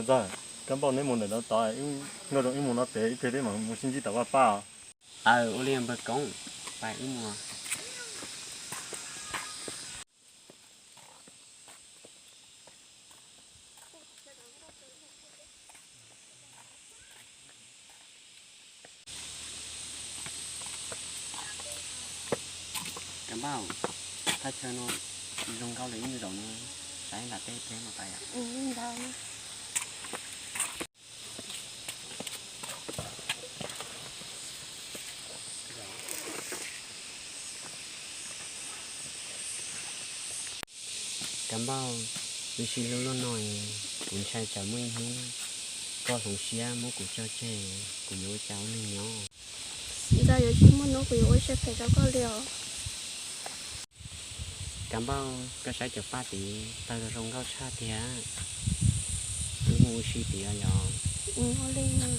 Ntxawg, kab npauj, neb mus ntawm no tod, wb nkauj zoo wb mus no tes ib pliag peb mam mus sib ntsib tom vaj paj. Aw, ua li npawg Koob, pab wb mus. Kab npauj, thaj chaw no zoo nkauj li ib zaug no, saib nram teb peb mus pais yom. Kab npauj, wb sib hlub luaj no, kuv ntshai tsam muaj ib hnub koj hloov siab muab kuv tso tseg, kuv yuav ua cas ua neeg nyob. Ntxawg, yuav tsis muaj hnub kuv yuav ua siab phem rau koj li os. Kab npauj, koj saib cov paj tid tawg zoo nkauj tshaj tiag. Wb mus ua si tid yom. Nkauj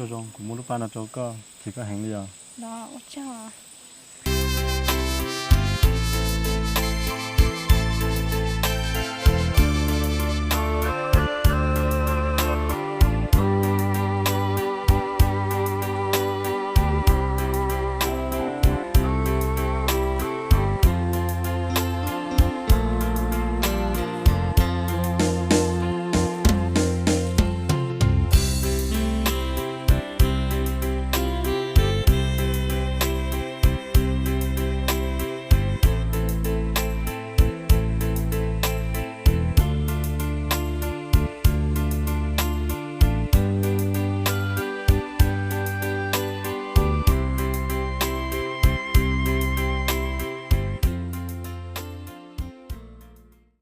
Zoo, kuv muab lub paj no rau koj, chim koj heev li os. Los ua tsaug.